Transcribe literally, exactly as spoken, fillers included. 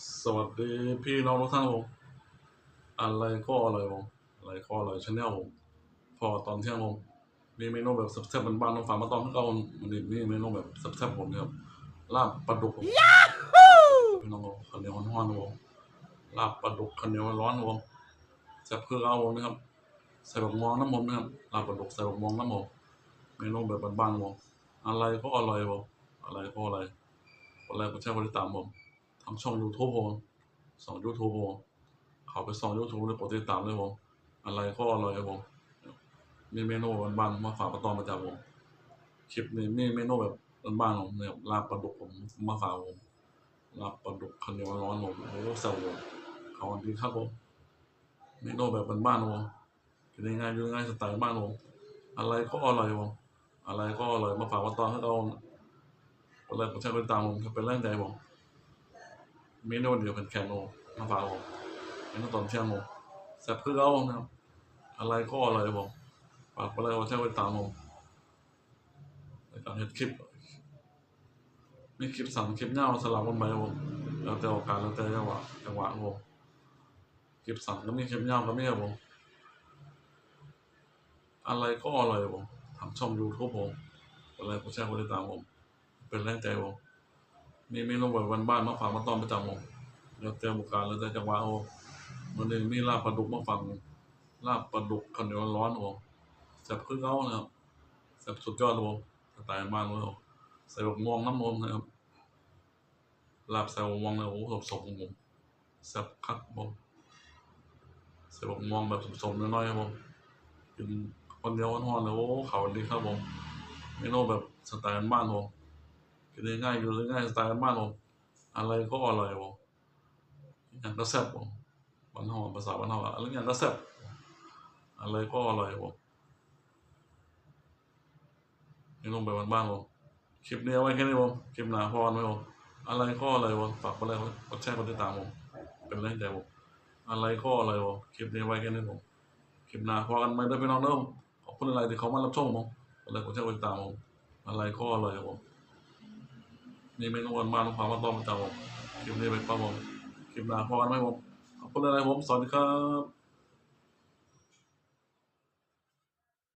สวัสดีพี่น้องทุกท่านครับผม อะไรก็อร่อยครับผม อะไรก็อร่อย Channel ครับผม พอตอนเที่ยงครับผม มีเมนูแบบแซ่บๆบ้านๆมาฝากมาต้อนรับครับผม วันนี้มีเมนูแบบแซ่บๆครับผม นี่ครับ ลาบปลาดุกครับผม พี่น้องครับ ข้าวเหนียวฮ้อนๆครับผม ลาบปลาดุกข้าวเหนียวฮ้อนๆครับผม แซ่บคือเก่าครับผม นี่ครับ ใส่บักม่วงนำครับผม นี่ครับ ลาบปลาดุกใส่บักม่วงนำครับผม เมนูแบบบ้านๆครับผม อะไรก็อร่อยครับผม อะไรก็อร่อย กดไลค์กดแชร์กดติดตามครับผม ทางช่อง YouTube ครับผม ช่อง YouTube ครับผม เข้าไปช่อง YouTube แล้วกดติดตามเลยครับผม อะไรก็อร่อยครับผม มีเมนูบ้านๆมาฝากมาต้อนรับครับผม คลิปนี้มีเมนูแบบบ้านๆครับผม นี่ครับ ลาบปลาดุกผมมาฝากครับผม ลาบปลาดุกข้าวเหนียวฮ้อนๆครับผม โอ้ แซ่บครับผม ขอบคุณครับผม เมนูแบบบ้านๆครับผม กินง่ายๆ อยู่ง่าย สไตล์บ้านครับผม อะไรก็อร่อยครับผม อะไรก็อร่อย มาฝากมาต้อนรับครับผม กดไลค์กดแชร์กดติดตามครับผม เป็นแรงใจครับผม เมนูเดียวกันแข่งครับผม มาฝากครับผม เมนูตอนเที่ยงครับผม แซ่บคือเก่าครับผม อะไรก็อร่อยครับผม ฝากกดไลค์กดแชร์กดติดตามครับผม ในการเฮ็ดคลิป มีคลิปสั้นคลิปยาวสลับกันไปครับผม แล้วแต่โอกาส แล้วแต่จังหวะ จังหวะครับผม คลิปสั้นก็มี คลิปยาวก็มีครับผม อะไรก็อร่อยครับผม ทางช่อง YouTube ผม กดไลค์กดแชร์กดติดตามผม เป็นแรงใจผม มีเมนูแบบบ้านๆมาฝากมาต้อนรับประจำผม แล้วแต่โอกาส แล้วแต่จังหวะครับผม มื้อนี้มีลาบปลาดุกมาฝาก ลาบปลาดุกข้าวเหนียวฮ้อนครับผม แซ่บคือเก่านะครับ แซ่บสุดยอดครับผม สไตล์บ้านเลยครับผม ใส่บักม่วงนำครับผม นะครับ ลาบใส่บักม่วงเลย โอ้ สมๆครับผม แซ่บคักครับผม ใส่บักม่วงแบบสมๆน้อยๆครับผม กินข้าวเหนียวฮ้อนๆเลย โอ้ เข้ากันดีครับผม เมนูแบบสไตล์บ้านๆครับผม กินง่ายๆ อยู่ง่าย สไตล์บ้านๆครับผม อะไรก็อร่อยครับผม อิหยังก็แซ่บครับผม บ้านเฮา ภาษาบ้านเฮา อะไรอิหยังก็แซ่บ อะไรก็อร่อยครับผม เมนูแบบบ้านๆครับผม คลิปนี้เอาไว้แค่นี้ครับผม คลิปหน้าพ้อกันใหม่ครับผม อะไรก็อร่อยครับผม ฝากกดไลค์กดแชร์กดติดตามครับผม เป็นแรงใจครับผม อะไรก็อร่อยครับผม คลิปนี้ไว้แค่นี้ครับผม คลิปหน้าพ้อกันใหม่เด้อพี่น้องเด้อ ขอบคุณหลายๆที่เข้ามารับชมครับผม กดไลค์กดแชร์กดติดตามครับผม อะไรก็อร่อยครับผม มีเมนูบ้านๆมาฝากมาต้อนรับประจำครับผม คลิปนี้ไปก่อนครับผม คลิปหน้าพ้อกันใหม่ครับผม ขอบคุณหลายๆครับผม สวัสดีครับ